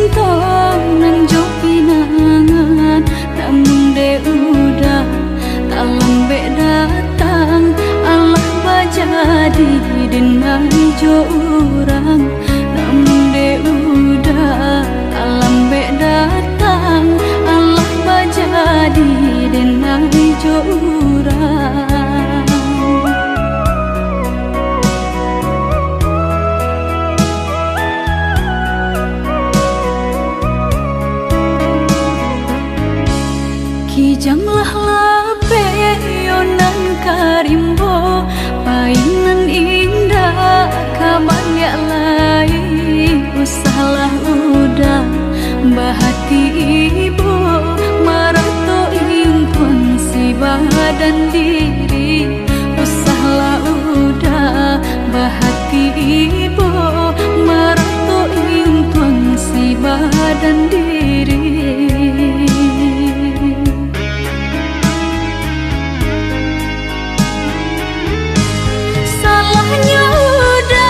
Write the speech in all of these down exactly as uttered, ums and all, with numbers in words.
Cinto nan jo pinangan, namun dek uda talambek datang, alah bajadi den ai jo urang. Namun dek uda talambek datang, alah bajadi den ai jo urang. Kijanglah lapeh yo nan ka rimbo, pai nan indak ka baliak lai. Usahlah uda bahati ibo, marato intuang si badan diri. Usahlah uda bahati ibo, marato intuang si badan diri. Salahnyo uda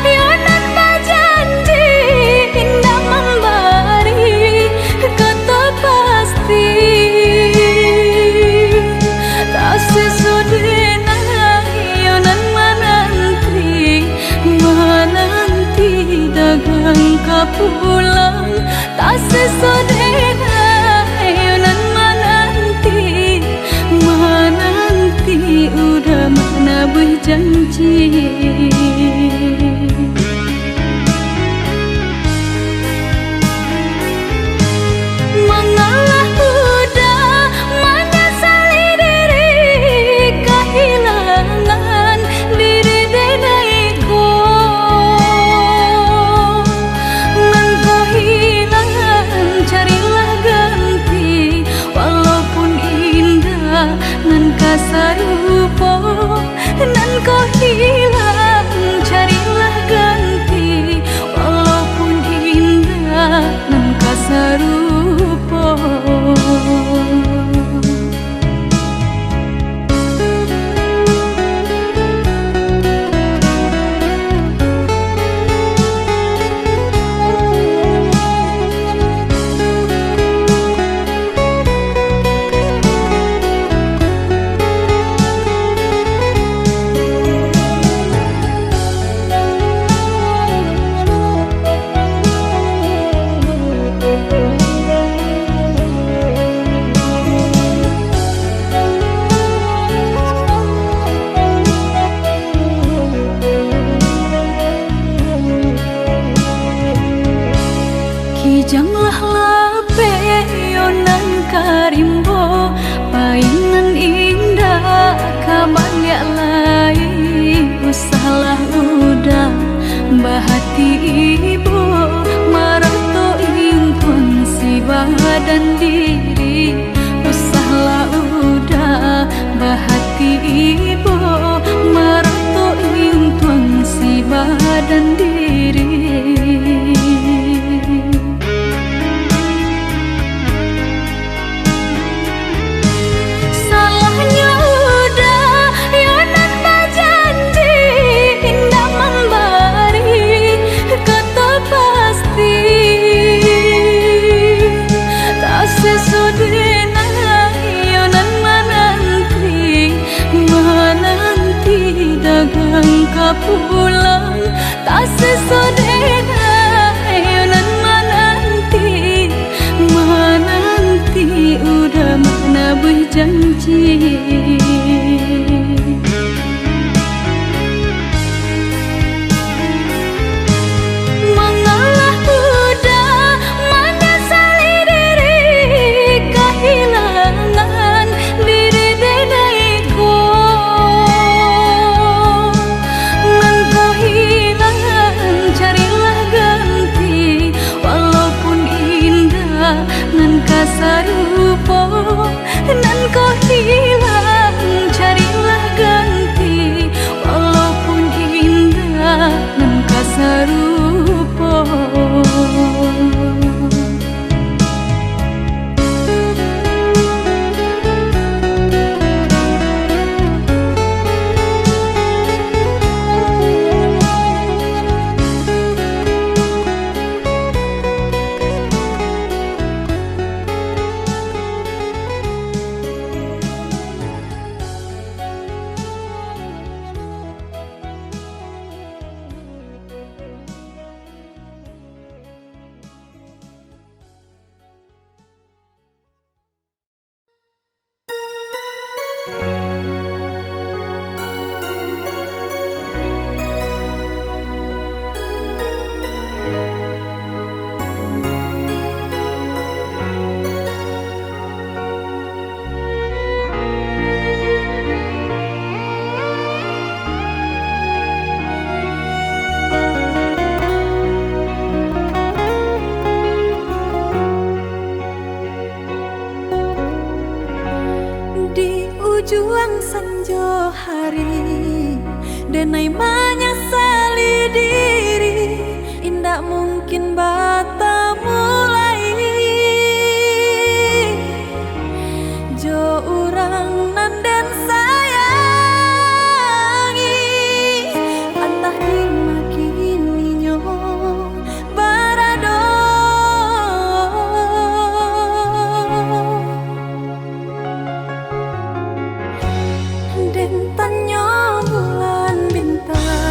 yo nan bajanji, indak mambari kato pasti. Taseso den ai yo nan mananti, mananti dagang ka pulang. Taseso den ai yo nan mananti, mananti uda manabuih janji. Mangalah uda manyasali diri, kahilangan diri den ai ko. Nan ko hilang, carilah ganti, walaupun indak nan ka sarupo. Nan ko hilang, carilah ganti, walaupun indak nan ka sarupo. Kijanglah lapeh yo nan ka rimbo, pai nan indak ka baliak lai. Usahlah uda bahati ibo, marato intuang si badan diri. Usahlah uda bahati ibo, marato intuang si badan diri. Salahnyo uda yo nan bajanji, indak mambari kato pasti. Taseso den ai yo nan mananti, mananti dagang ka pulang. Taseso den ai yo nan mananti, mananti uda manabuih janji. Mangalah uda manyasali diri, kahilangan diri den ai ko. Nan ko hilang, carilah ganti, walaupun indak nan ka sarupo. Nan ko hilang, Di ujuang sanjo hari, denai manyasali diri, indak mungkin batamu lai jo urang nan den sayangi, antah di ma kini nyo barado. Den tanyo bulan bintang,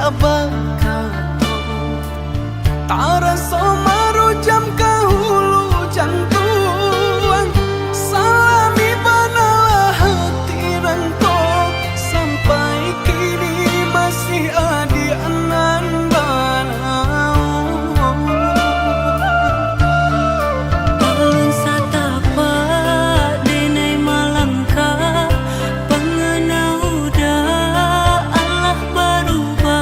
Bakato, taraso marujam ka hulu jantuang. Salami banalah hati rang ko, sampai kini masih adiak nan banaun. Alun satapak denai malangkah, pangana uda alah barubah.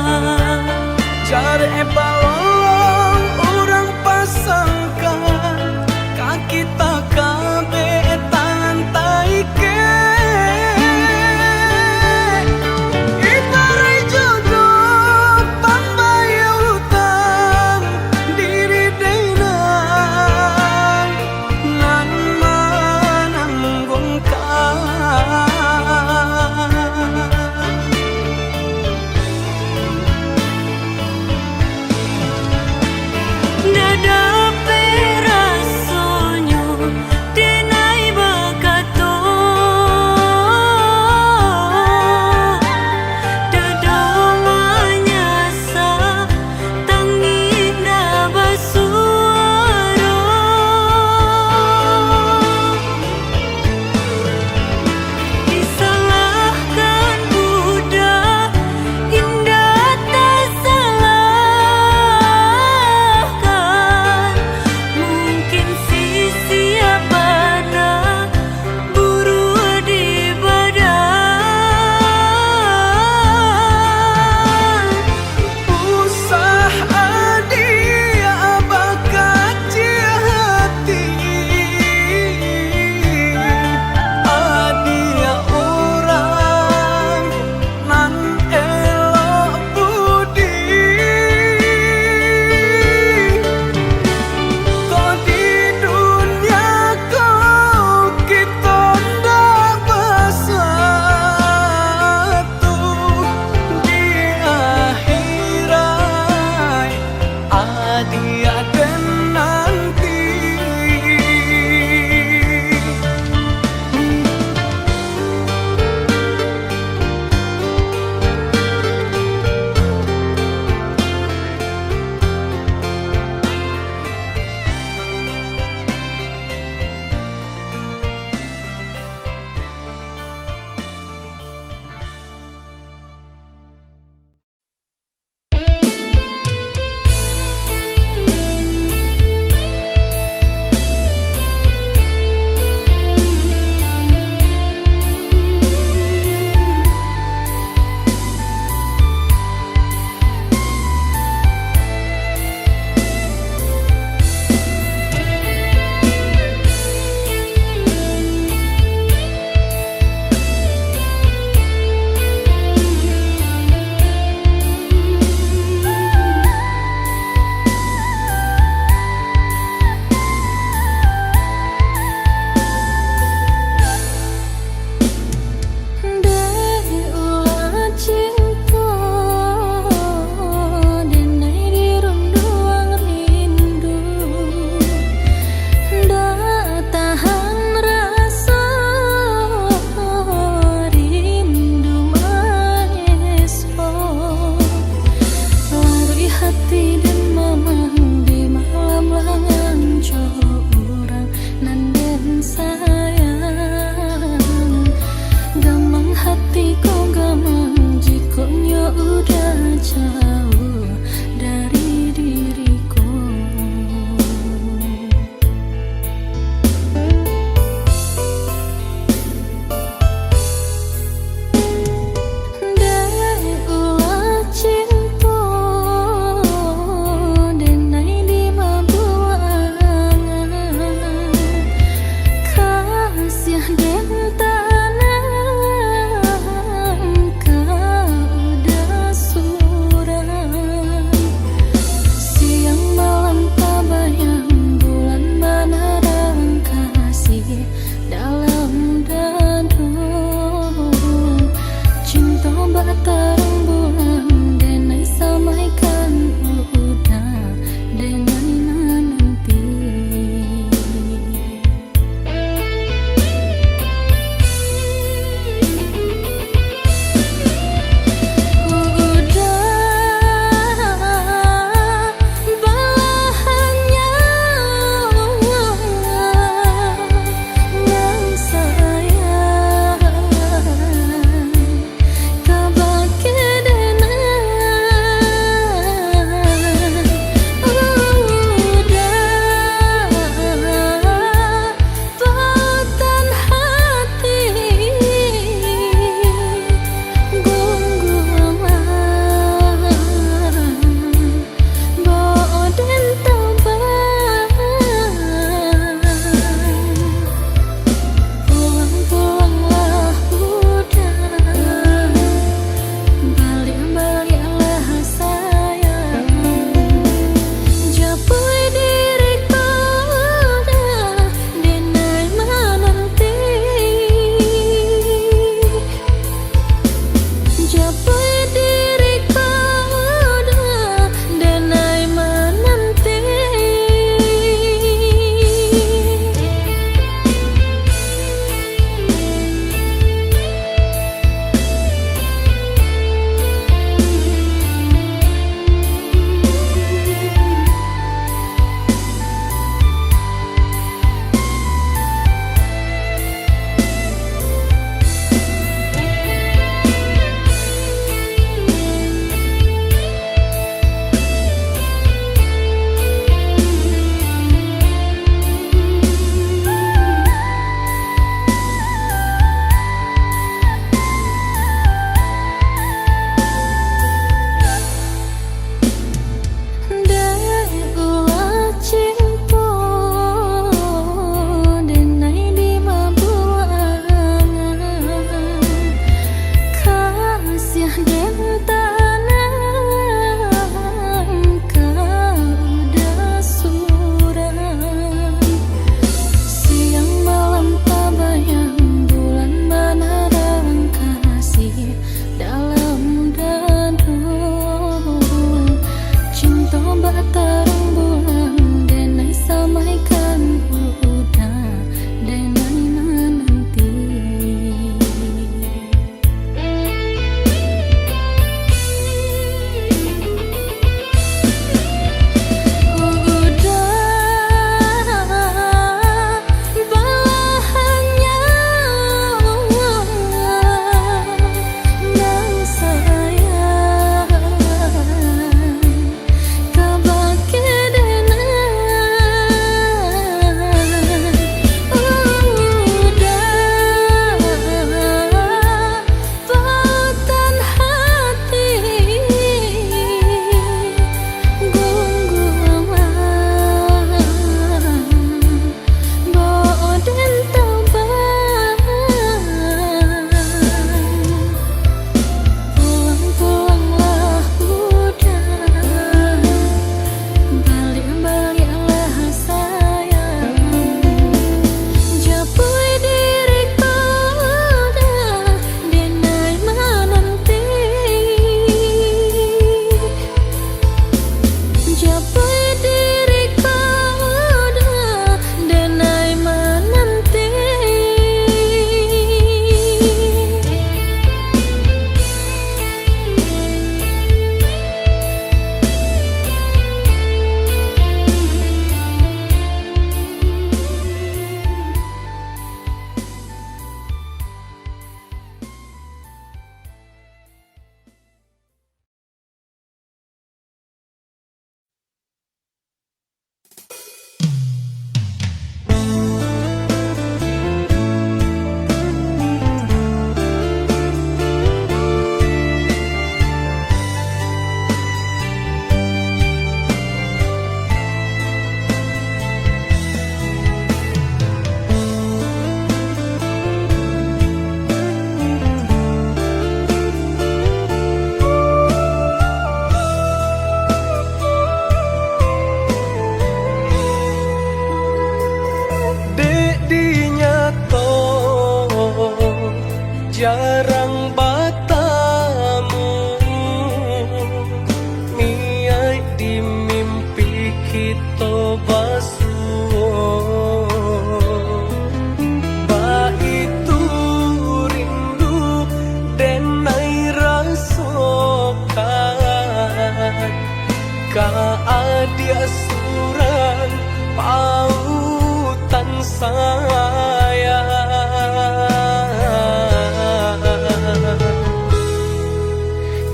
Ka adiak surang pautan sayang.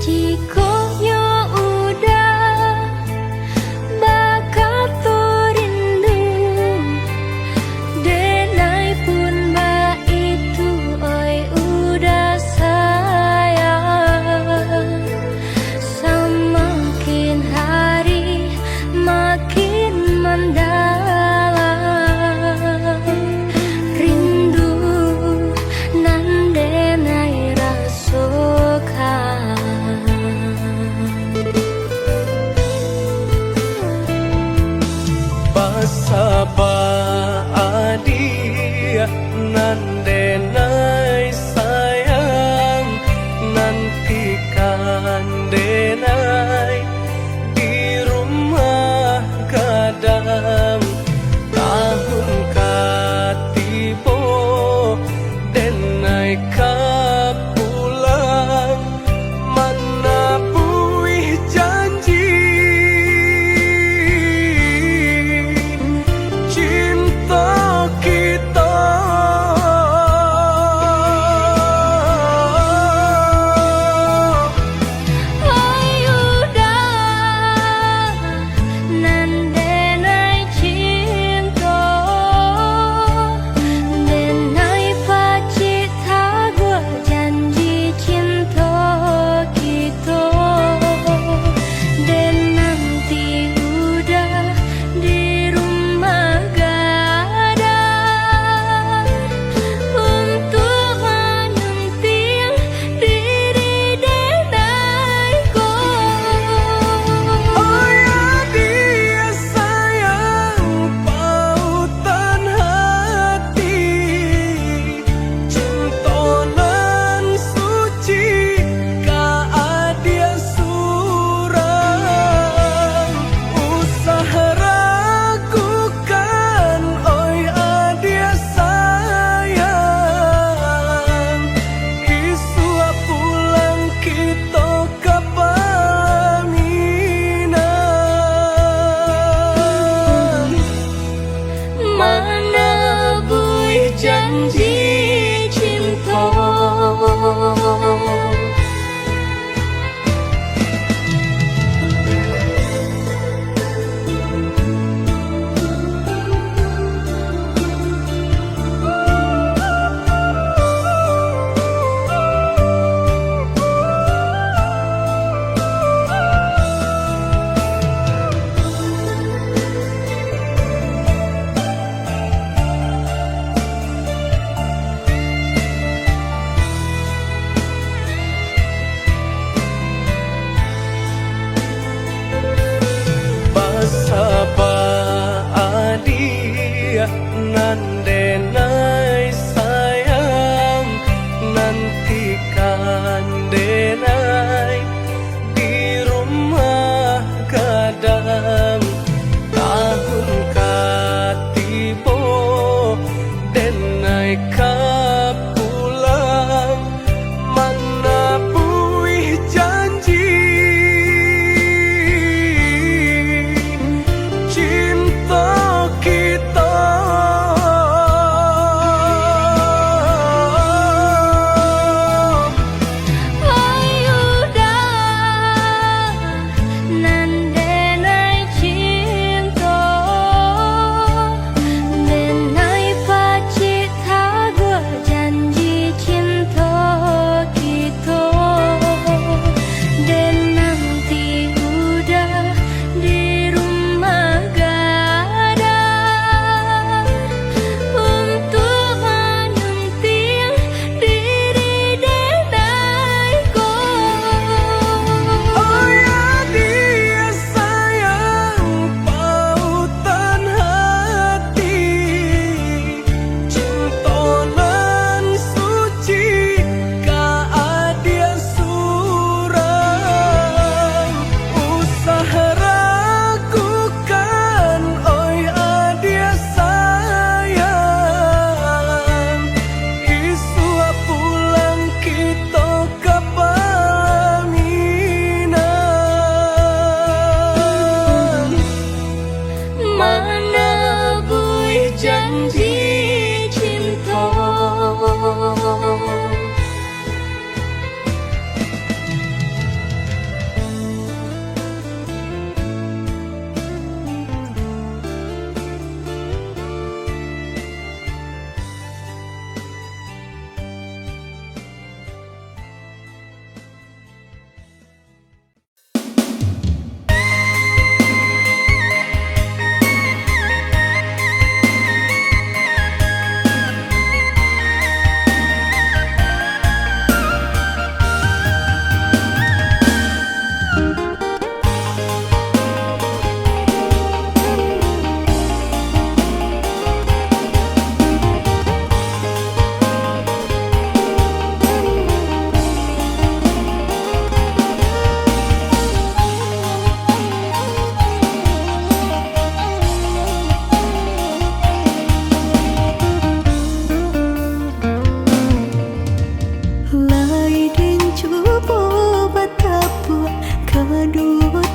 Jikok nyo udah bakato rindu, denai pun baitu, oi udah sayang. Samakin hari makin mandalam.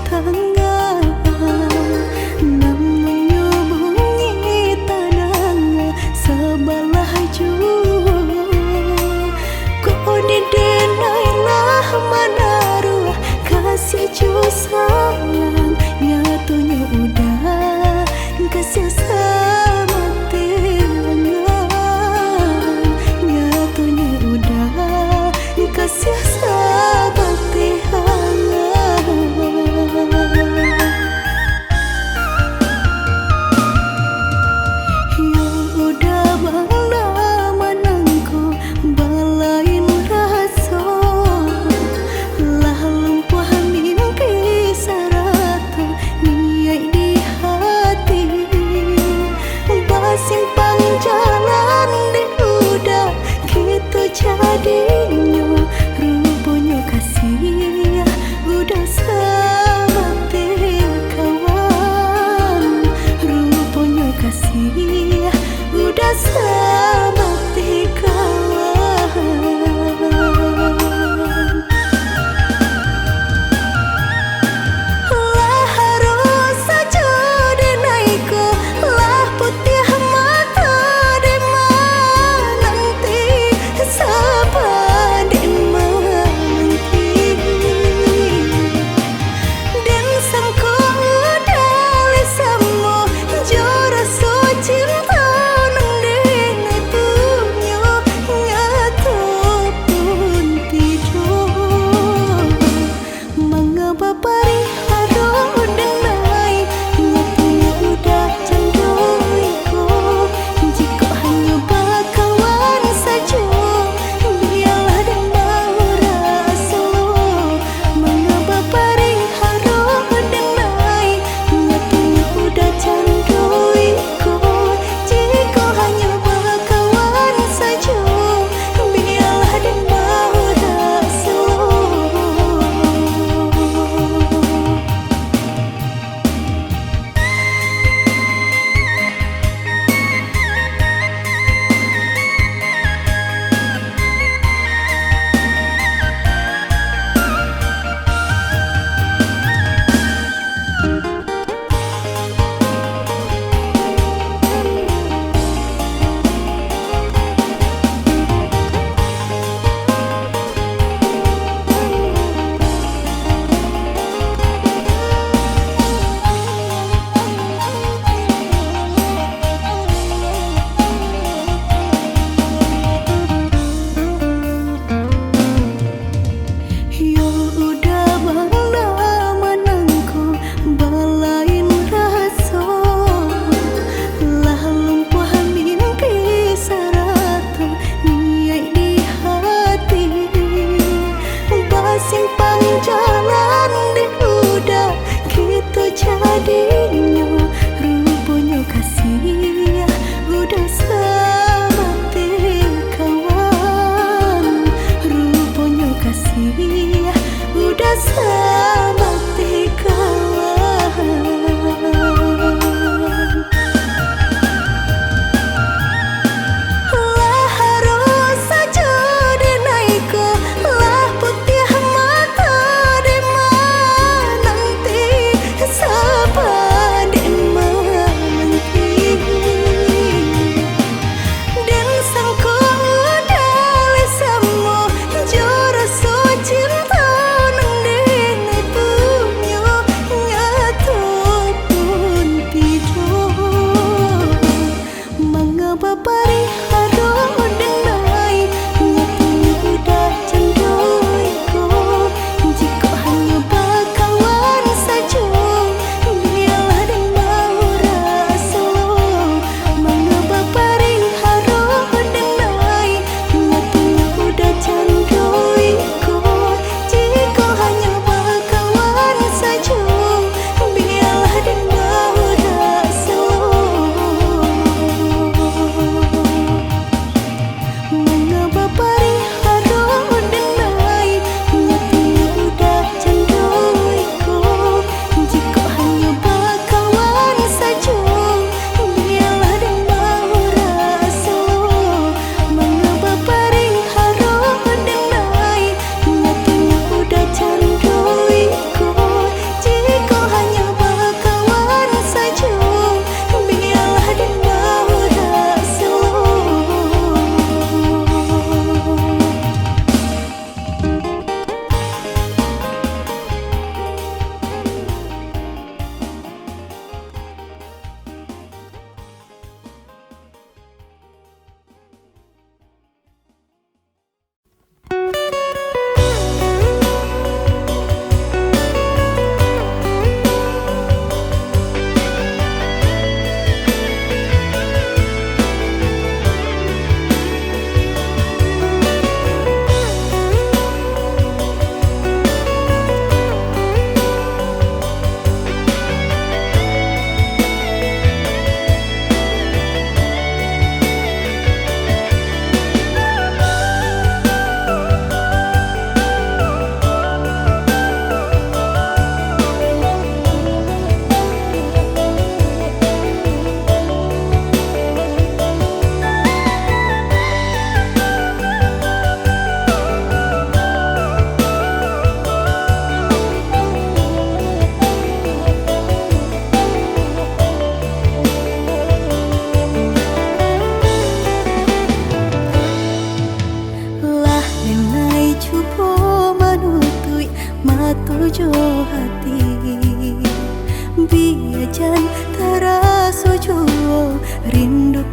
Angah, namunnyo bunyi tadanga sabalah juo. Kok didenai lah manaruah kasiah jo sayang, nyatonyo udah kasiah sabateh angah, nyatonyo udah kasiah sabateh angah.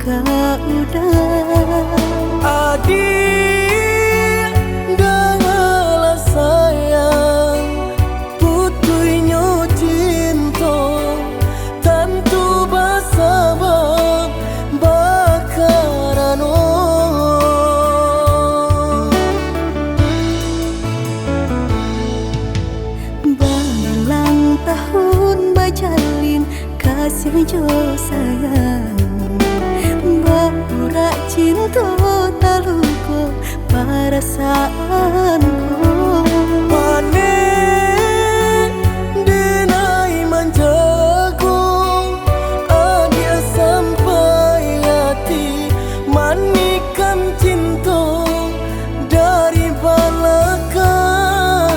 Ka udah. Adiak, dangalah sayang, putuihnyo cinto, tantu basabab bakarano. Babilang tahun bajalin, kasiah jo sayang, baurak cinto taluko parasaanku. Paneh denai manjago, adiak sampai ati manikam cinto dari balakang.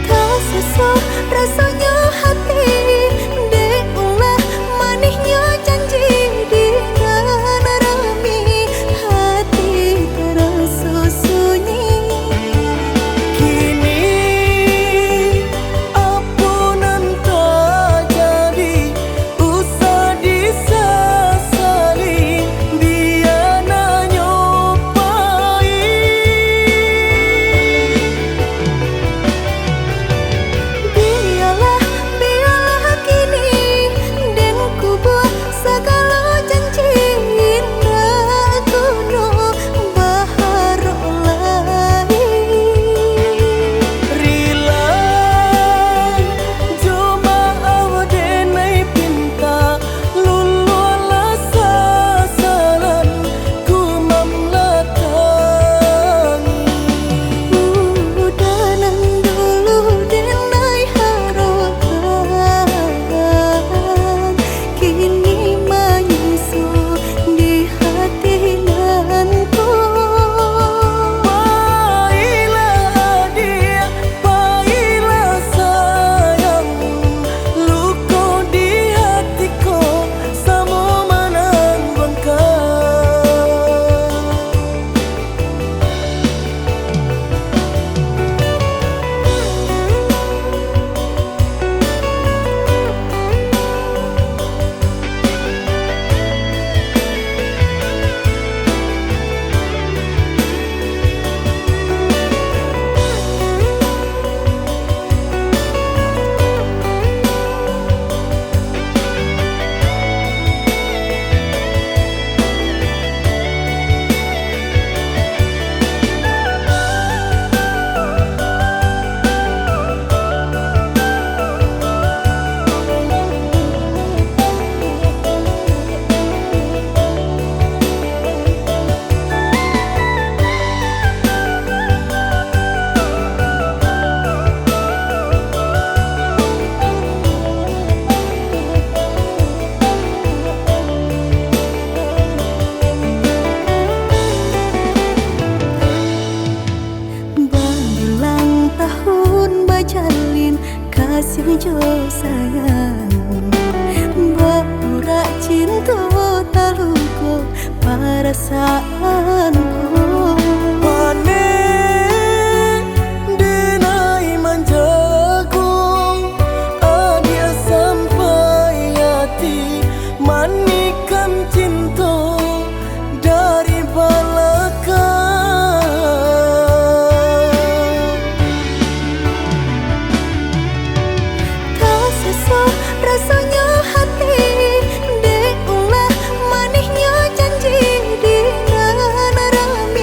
Tasaso rasonyo hati, dek ulah manihnyo janji di nan rami, hati taraso sunyi. Kini apo nan tajadi, usah disasali, bia nan nyo pai. Bialah, bialah kini, den kubua sagalo janji, indak kuno baharok lai. Rila jo maaf denai pinta, luluahlah sasalan ku mamalatangi. Udah nan dulu denai harokan, kini manyiso di hati nan ko. Pailah adiak, pailah sayang, luko di hati ko samo manang bangka. Babilang tahun bajalin, kasiah jo sayang, baurak cinto taluko parasaanku. Paneh denai manjago, adiak sampai ati manikam cinto dari balakang. Tasaso rasonyo hati, dek ulah manihnyo janji di nan rami.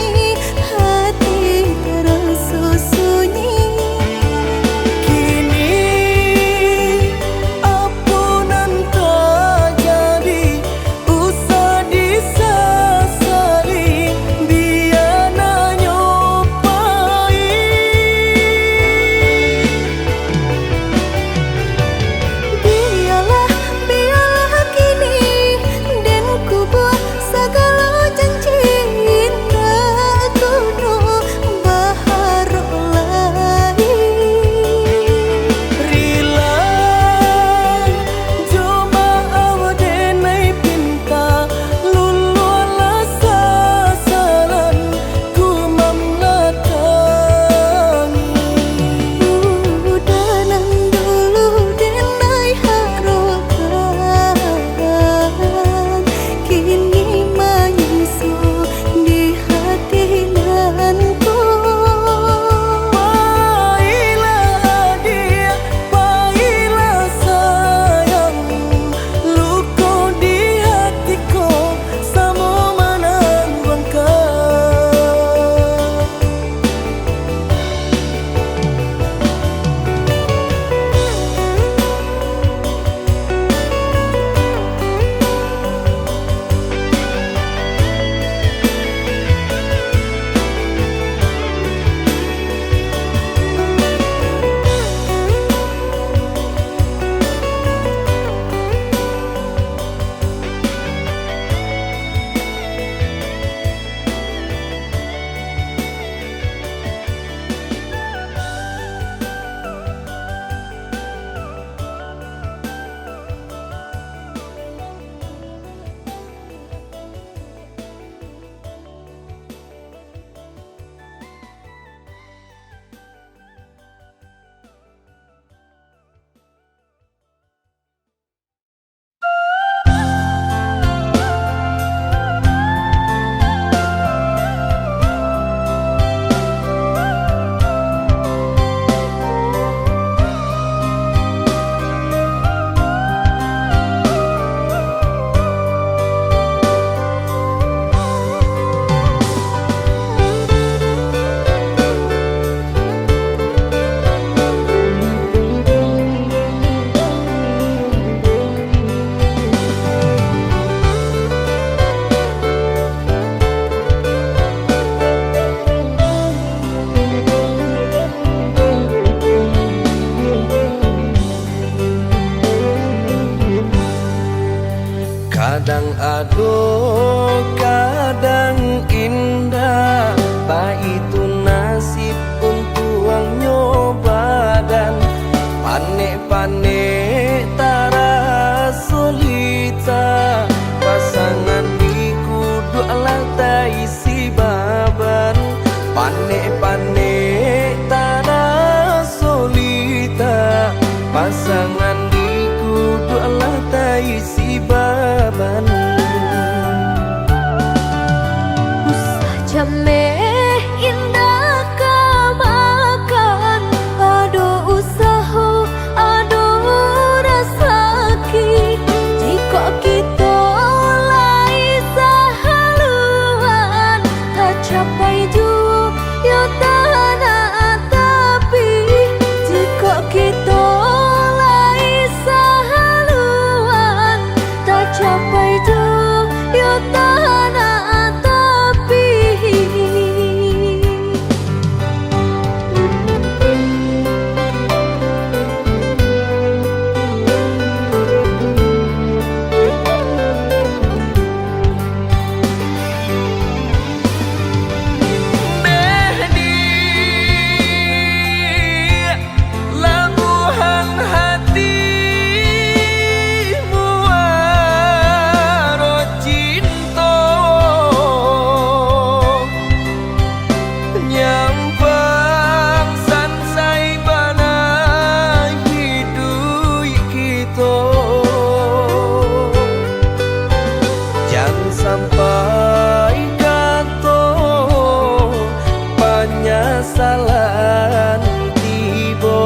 Nyasalan tibo,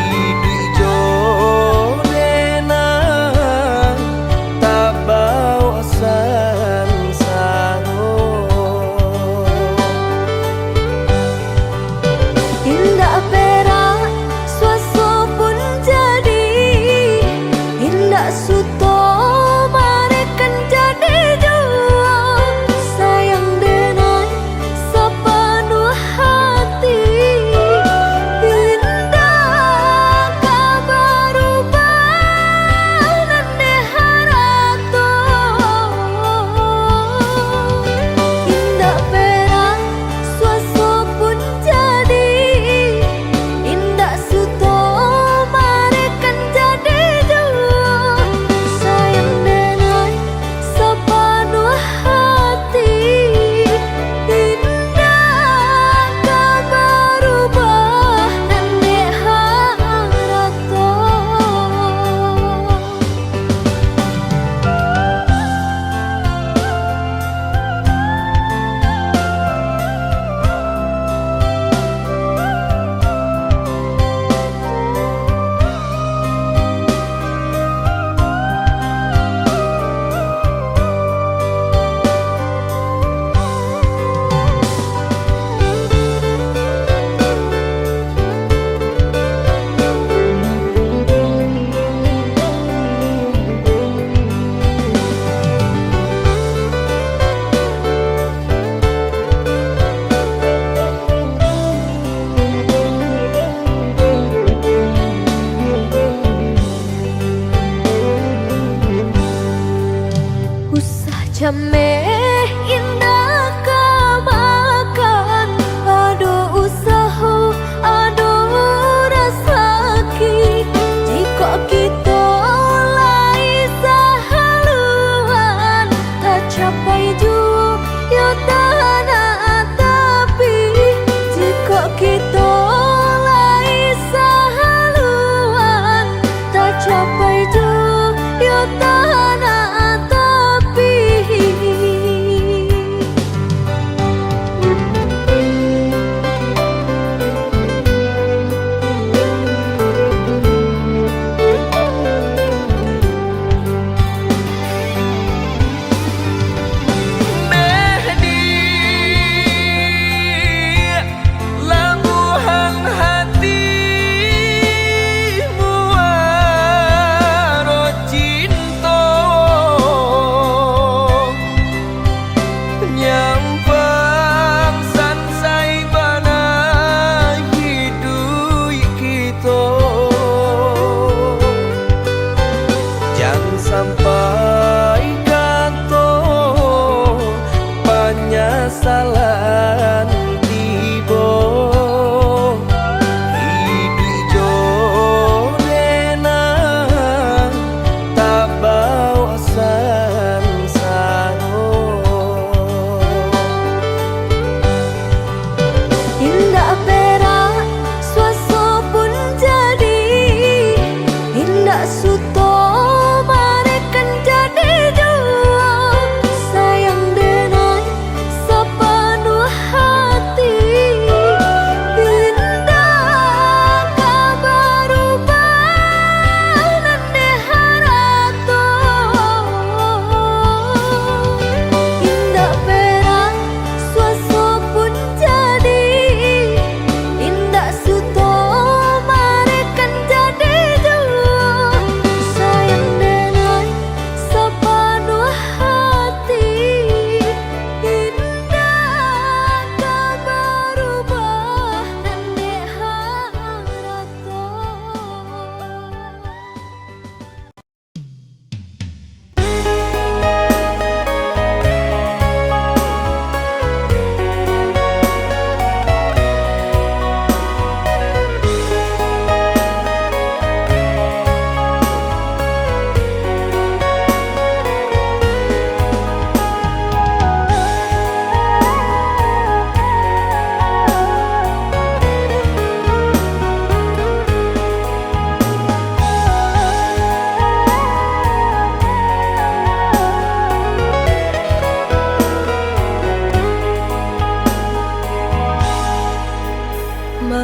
iduik jo denai, tabao sansaro. Indak perak suaso pun jadi, indak suto bareh kan jadi juo. Sayang denai sapanuah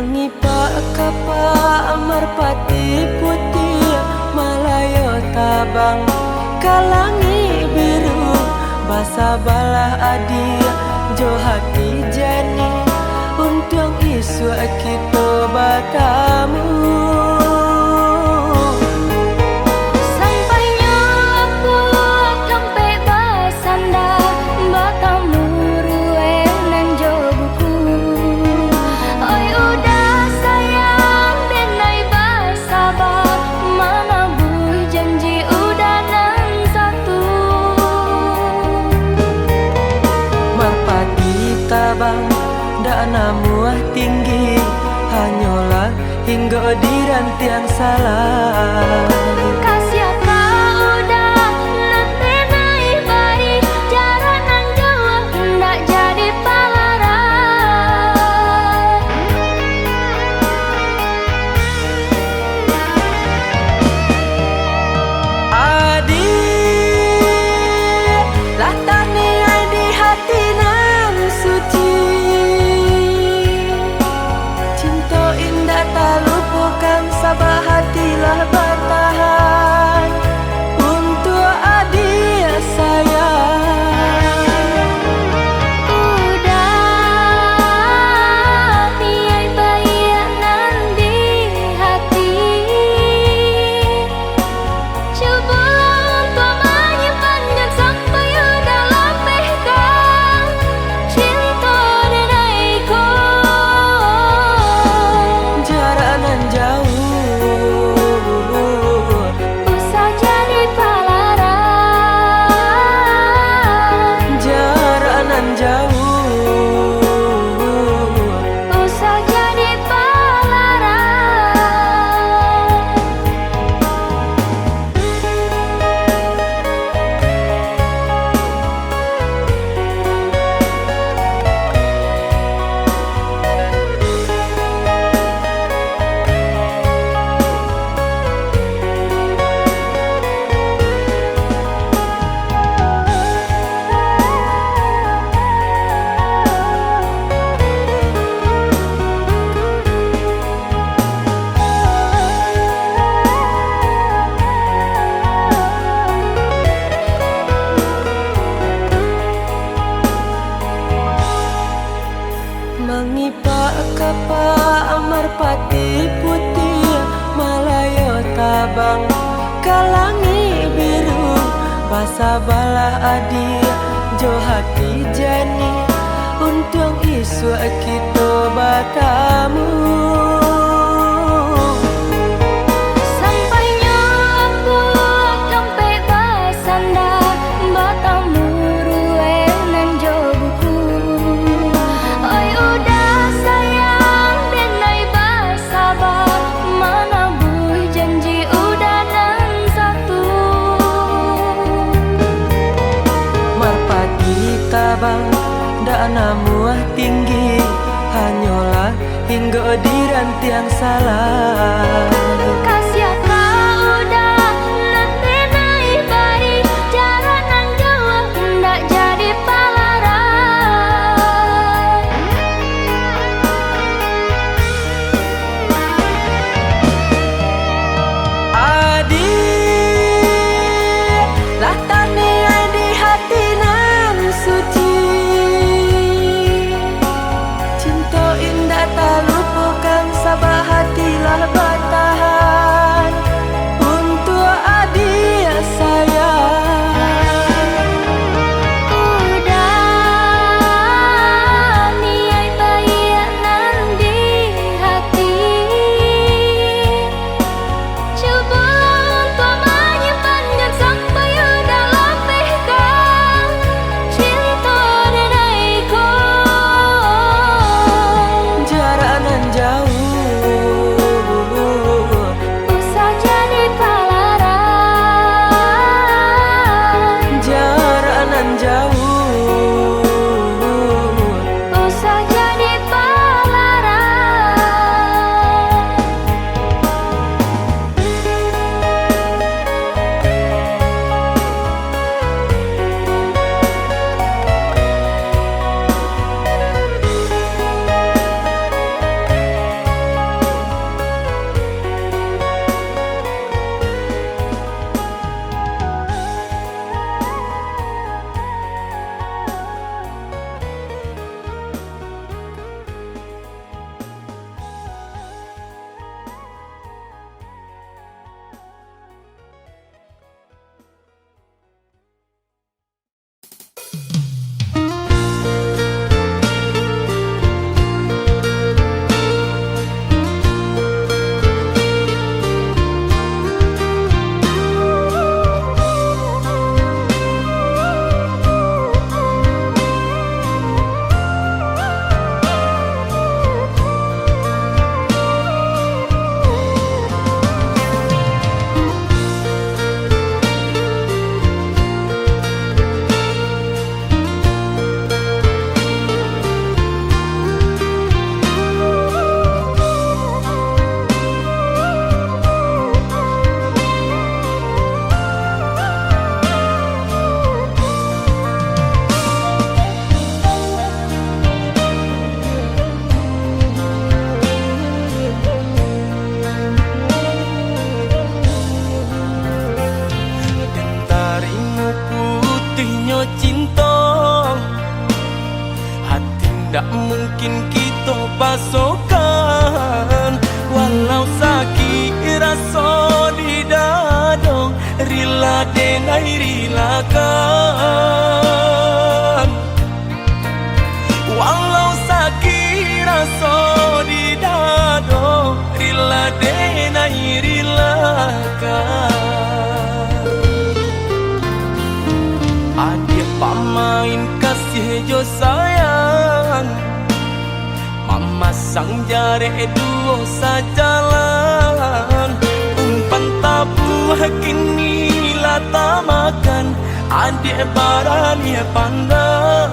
Ngipak kapak marpati putiah, malayo tabang ka langik biru, basabalah adiak jo hati janiah, untuang isuak kito batamu. Sampainyo apuak tampek basanda, batamu ruweh nan jo buku. Oi uda sayang, denai basaba, manabuih janji uda nan satu. Marpati tabang dak namuah tinggi, hanyolah hinggo di rantiang salai. Kasiah ka uda nan denai bari, jarak nan jauah indak jadi palarai. Adiak, lah taniai di hati nan suci. Cinto indak talupokan, sabab hati lah batahan untuak adiak sayang. Uda, niai baiak nan di hati. Cubolah untuak manyimpan, jan sampai uda lapehkan cinto denai ko. Jarak nan jauah, usah jadi palarai. Jarak nan jauah, usah jadi palarai. Mangipak kapak marpati putiah, malayo tabang ka langik biru, basabalah adiak jo hati janiah, untuang isuak kito batamu. Sampainyo apuak tampek basanda, batamu ruweh nan jo buku. Oi uda sayang, denai basaba, manabuih janji uda nan satu. Marpati tabang dak namuah tinggi, hanyolah hinggo di rantiang salai. Kasiah ka uda nan denai bari, jarak nan jauah indak jadi palarai. Adiak, lah taniai di hati nan suci. Cinto indak talupokan, sabab hati lah batahan. Topasokan, walau sakik raso di dado, rila denai rilakan. Walau sakik raso di dado, rila denai rilakan. Adiak pamain kasih jo sayang, mamasang jarek duo sajalan. Umpan tabuah kini lah tamakan, adiak baralih pandang.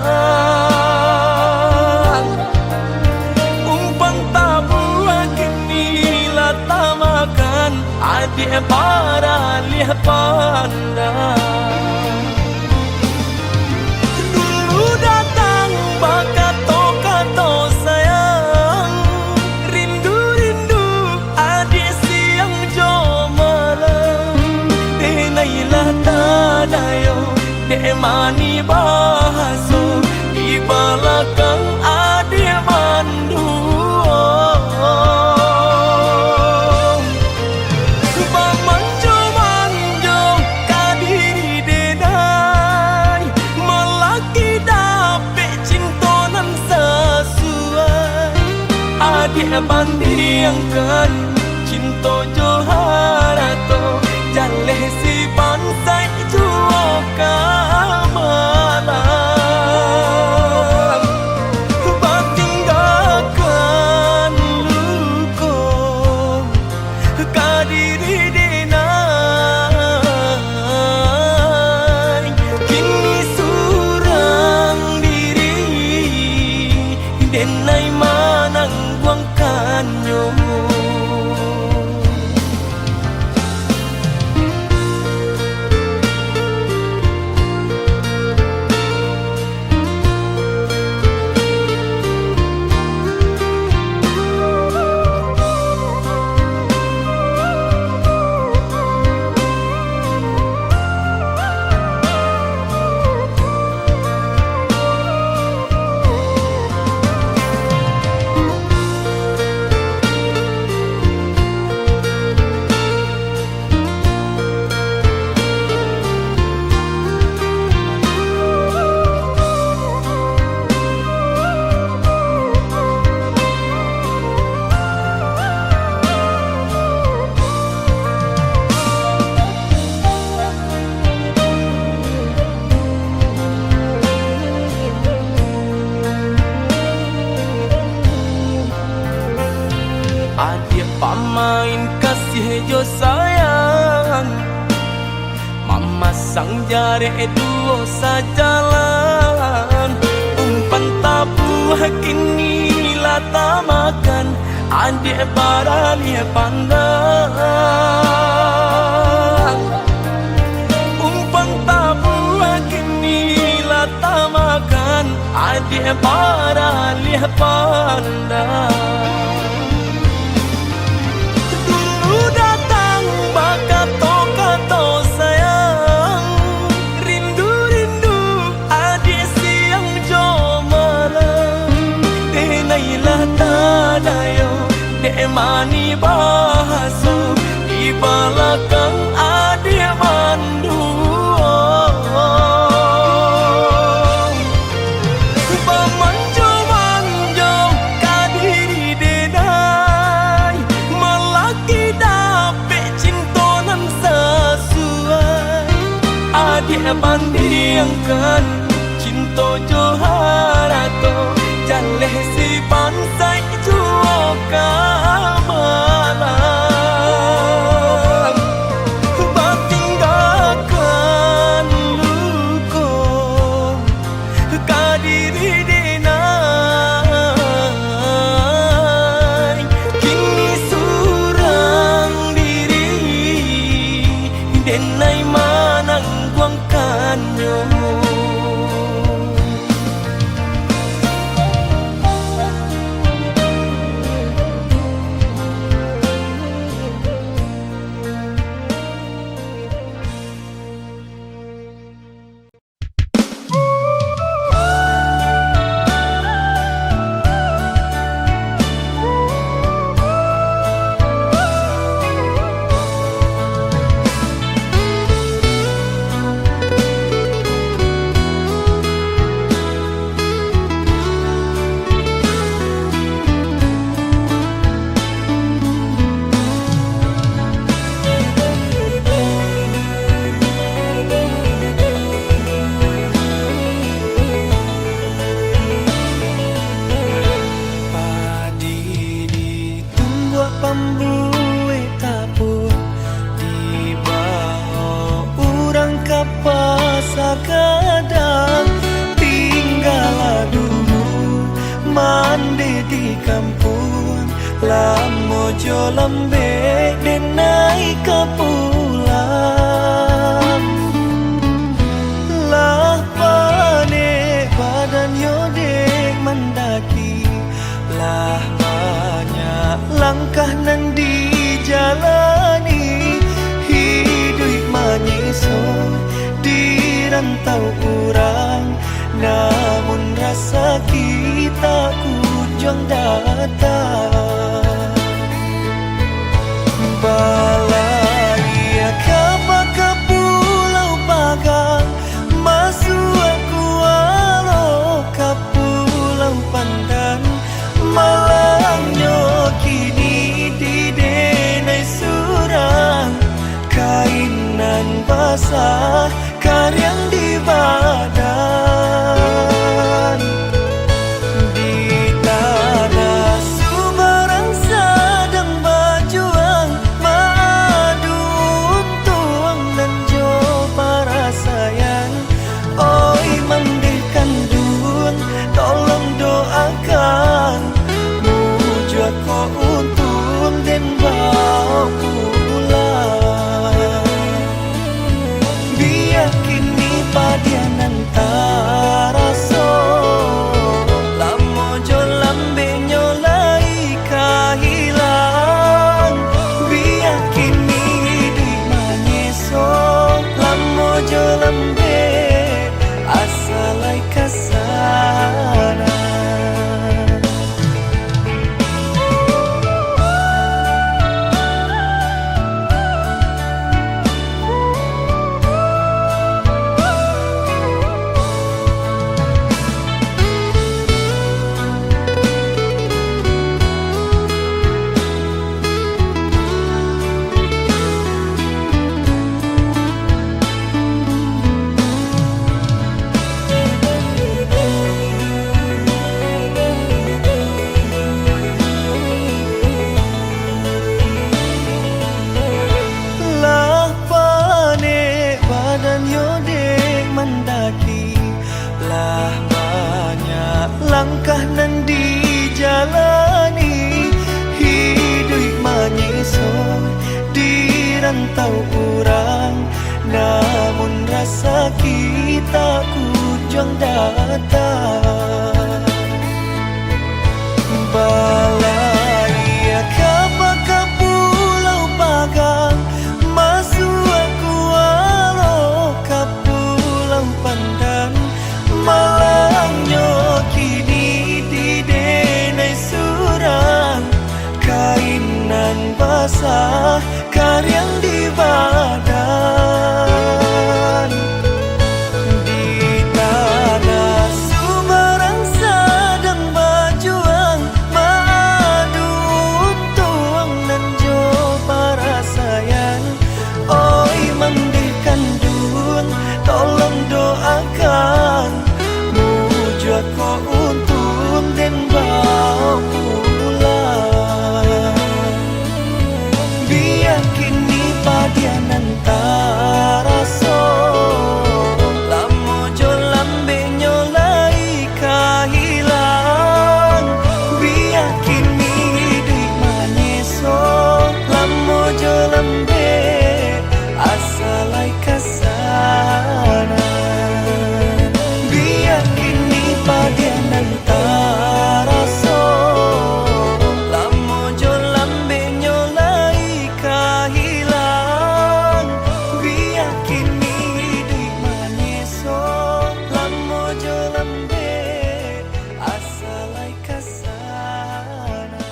Umpan tabuah kini lah tamakan, adiak baralih pandang. Dulu datang bakato-kato sayang, rindu-rindu adiak siang jo malam. Denai lah tadayo dek manih bahaso di balakang adiak manduo. Bamanjo-manjo ka diri denai, malaki dapek cinto nan sasuai. Adiak bandiangkan cinto jo harato, jaleh si bansaik juo ka malam. Batinggakan luko ka diri denai, kini surang diri denai manangguangkannyo. Adiak pamain kasih jo sayang, mamasang jarek duo sajalan. Umpan tabuah kini lah tamakan, adiak baralih pandang. Umpan tabuah kini lah tamakan, adiak baralih pandang. Dulu datang bakato-kato sayang, rindu-rindu adiak siang jo malam. Denai lah tadayo dek manih bahaso di balakang adiak manduo. Bamanjo-manjo ka diri denai, malaki dapek cinto nan sasuai. Adiak bandiangkan cinto jo harato, jaleh si bansaik juo ka malam. Batinggakan luko ka diri denai, kini surang diri denai manangguangkannyo. di kampuang, lamo jo lambek den naiak ka pulang. Lah panek badan yo dek mandaki, lah banyak langkah nan dijalani, hiduik manyeso di rantau urang, namun rasaki tak kunjuang datang. Balaiak ka Pulau Pagang, masuak kualo ka Pulau Pandan, malangnyo kini di denai surang, kain nan basah kariang di badan. Di tanah subarang sadang bajuang, maadu untuang nan jo parasaian. Oi mandeh kandun, tolong doakan, mujuah ko untun den bao pulang. Bia kini padianan taraso, lamo jo lambeknyo lai ka hilang. Bia kini hiduik manyeso, lamo jo lambek, asa lai ka sana. Lah panek badan yo dek mandaki, lah banyak langkah nan dijalani, hiduik manyeso di rantau urang, namun rasaki tak kunjuang datang. Balaiak ka Pulau Pagang, masuak kualo ka Pulau Pandan, malangnyo kini di denai surang, kain nan basah kariang di badan. Di tanah subarang sadang bajuang, maadu untuang nan jo parasaian. Oi mandeh kandun, tolong doakan, mujuah ko untun den bao pulang. Bia kini padianan taraso, lamo jo lambeknyo lai ka hilang. Bia kini hiduik manyeso, lamo jo lambek, asa lai ka sana. Bia kini padianan taraso, lamo jo lambeknyo lai ka hilang. Bia kini hiduik manyeso, lamo jo lambek, asa lai ka sana.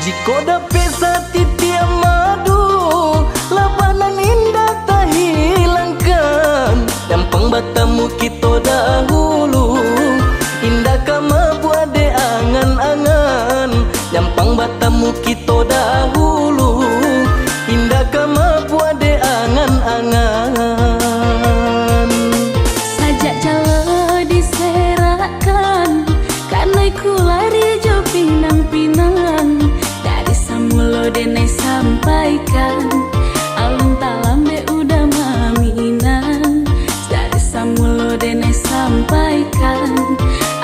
Jikok dapek satitiak madu, labah nan indak tahilangkan. Gampang batamu kito dahulu, kito dahulu, indak ka mabuak dek angan-angan. Sajak jalo diserakkan, kanai ku lari jo pinang-pinang. Dari samulo denai sampaikan, alun talambek uda maminang. Dari samulo denai sampaikan,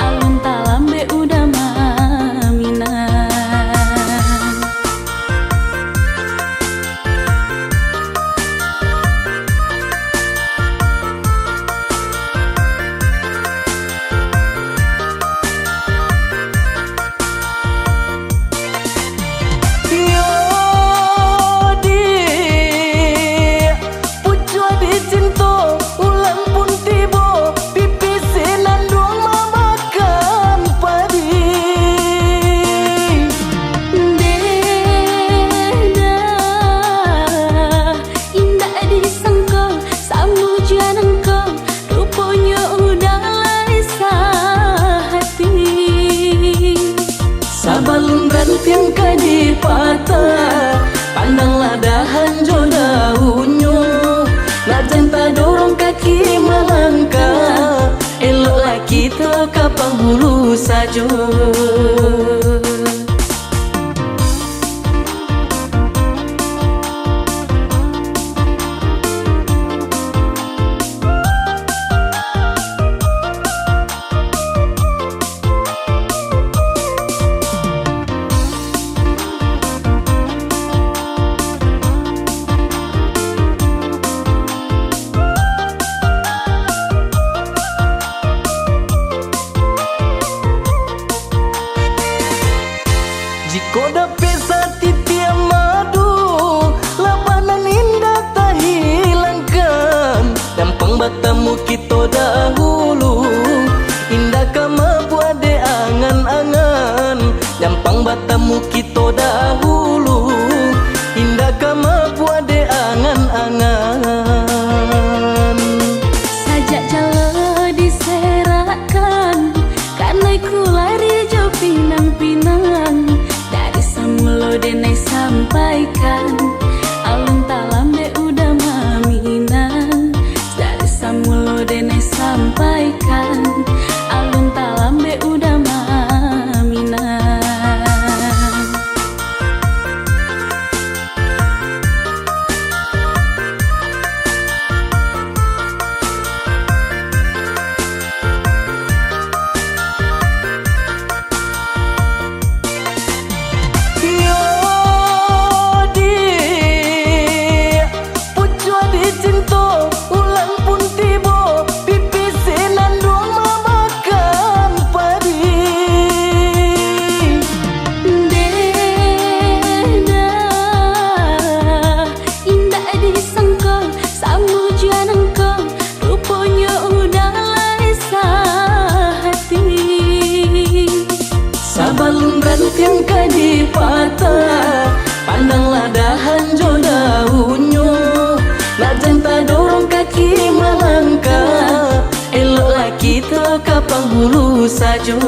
alun talambek uda maminang. Yo, di pucuak dicinto, ulam pun tibo, pipih sinanduang mamakan padi. Deh dah, indak disangko, samujuan angko, ruponyo udah lai sahati. Sabalun rantiang ka dipatah, pandanglah dahan jo daunnyo. Nak jan tadorong kaki malangkah, eloklah kito ka panghulu sajo. Jikok dapek satitiak madu, labanan indak tahilangkan. Nyampang batamu kito dahulu, indak ka mabuak dek angan-angan. Nyampang batamu kito dahulu, indak ka mabuak dek angan-angan. Sajak jalo diserakkan, kanai ku lari jo pinang-pinang. Dari samulo denai sampaikan, alun talambek uda maminang. Dari samulo denai sampaikan, alun talambek uda maminang. Yo, di pucuak dicinto, ulam pun tibo, pipih sinanduang mamakan padi. Deh dah, indak disangko, samujuan angko, ruponyo udah lai sahati. Sabalun rantiang ka dipatah, pandanglah dahan jo daunnyo. Nak jan tadorong kaki malangkah, eloklah kito ka panghulu sajo.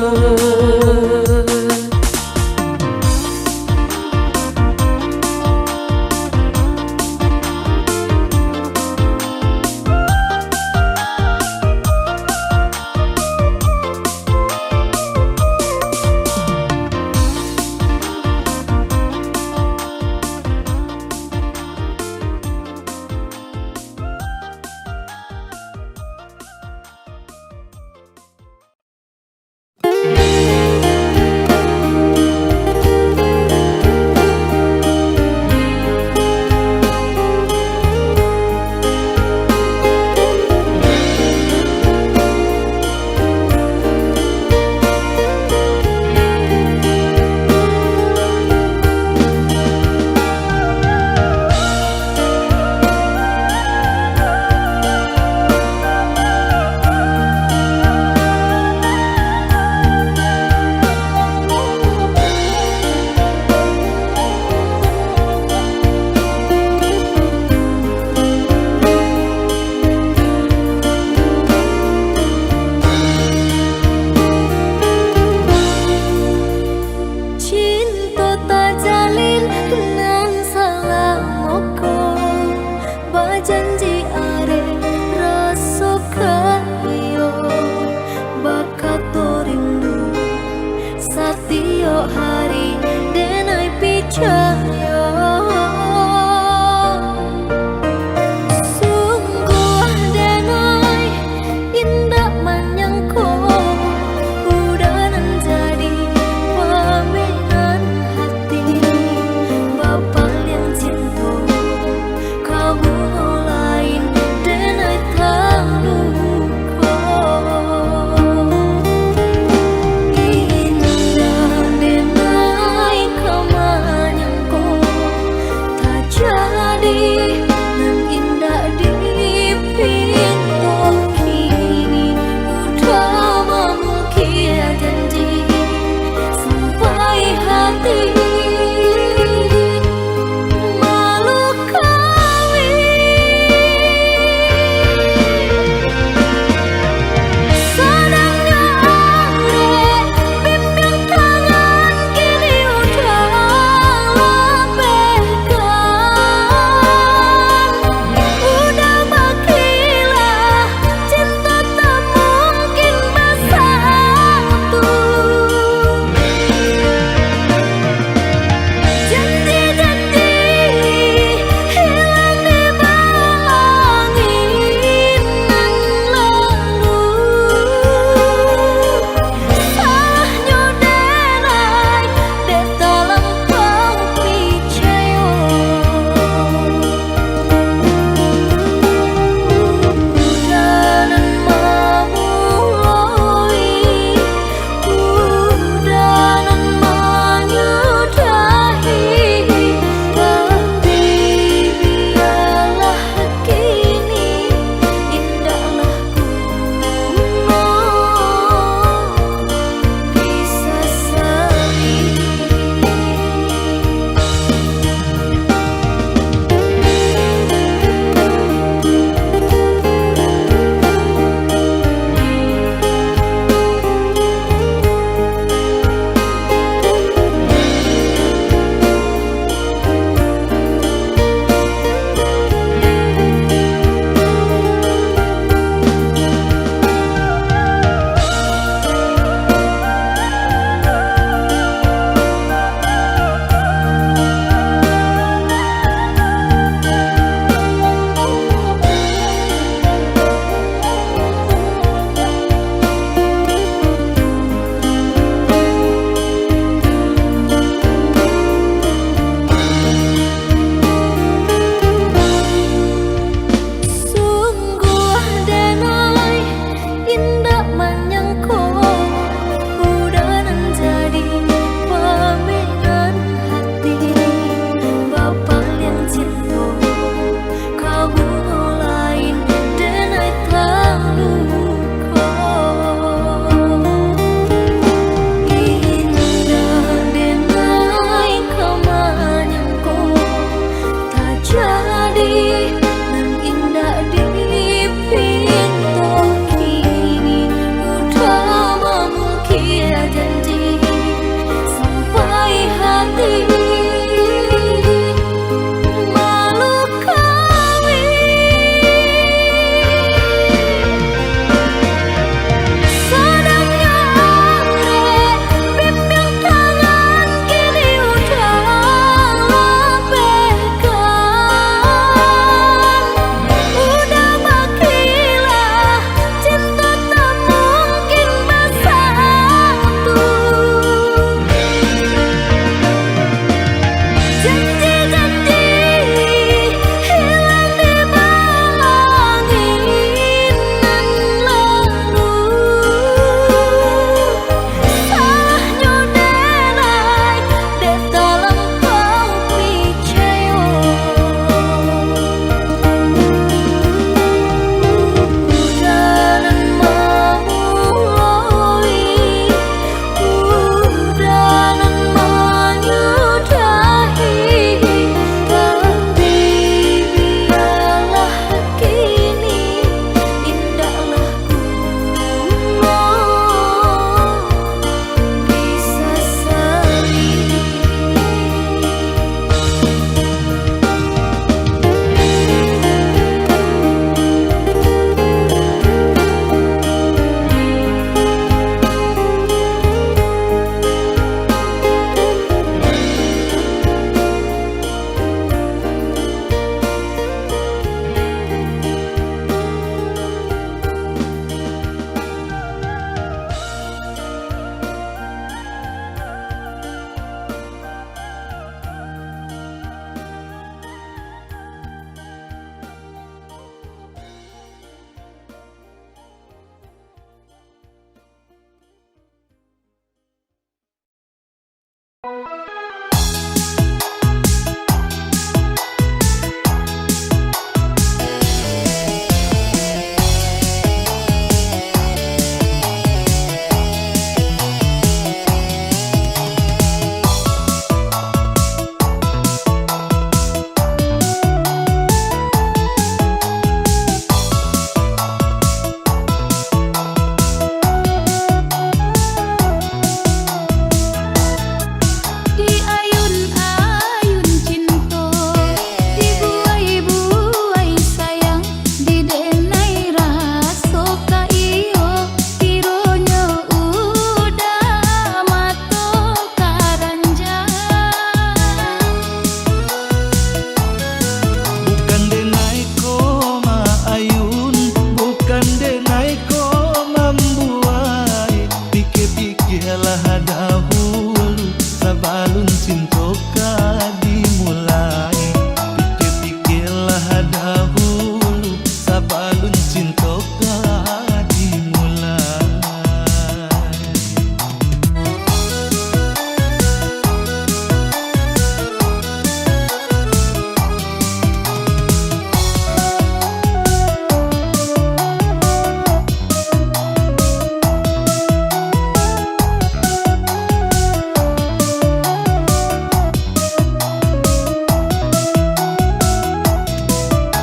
Pikirlah dahulu sabalun cinto ka dimulai. Pikir-pikirlah dahulu sabalun cinto ka dimulai.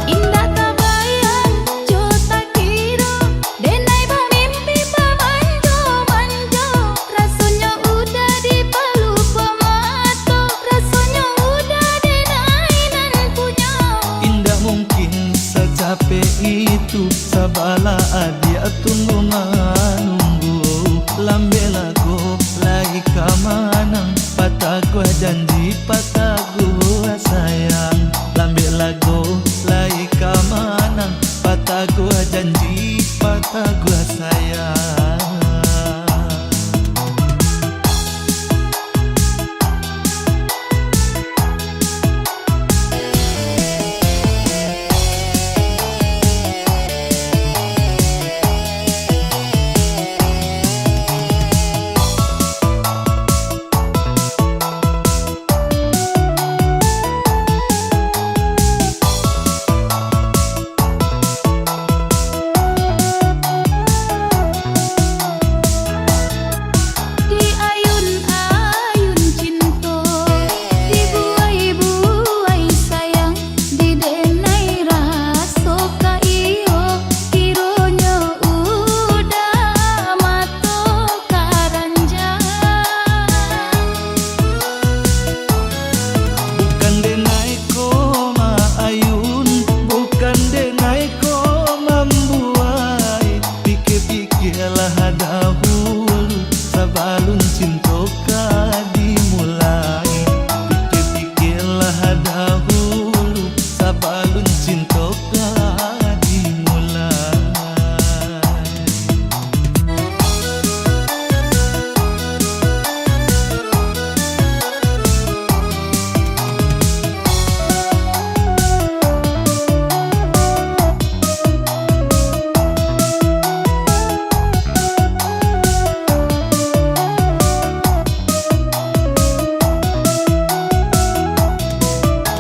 Indak tabayang jo takiro, denai bamimpi bamanjo-manjo. Rasonyo udah dipaluko mato, rasonyo udah denai nan punyo. Indak mungkin sacapek itu, sabalah adiak tunggu manunggu. Lambek lago lai ka manang, pataguah janji, pataguah sayang. Lambek lago lai ka manang, pataguah janji, pataguah sayang. Di ayun-ayun cinto, dibuai-buai sayang, didenai raso ka iyo, kironyo udah mato karanjang. Bukan denai ko maayun, bukan denai ko mambuai. Pikir-pikirlah dahulu sabalun cinto ka dimulai. Pikir-pikirlah dahulu sabalun cinto ka dimulai.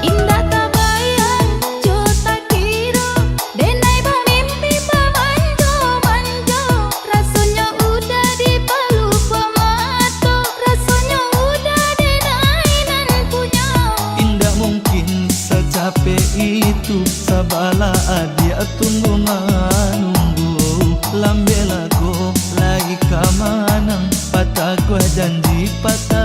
Indak tabayang jo takiro, denai bamimpi bamanjo-manjo. Rasonyo udah dipaluko mato, rasonyo udah denai nan punyo. Indak mungkin sacapek itu, sabalah adiak tunggu manunggu. Lambek lago lai ka manang, pataguah janji, pataguah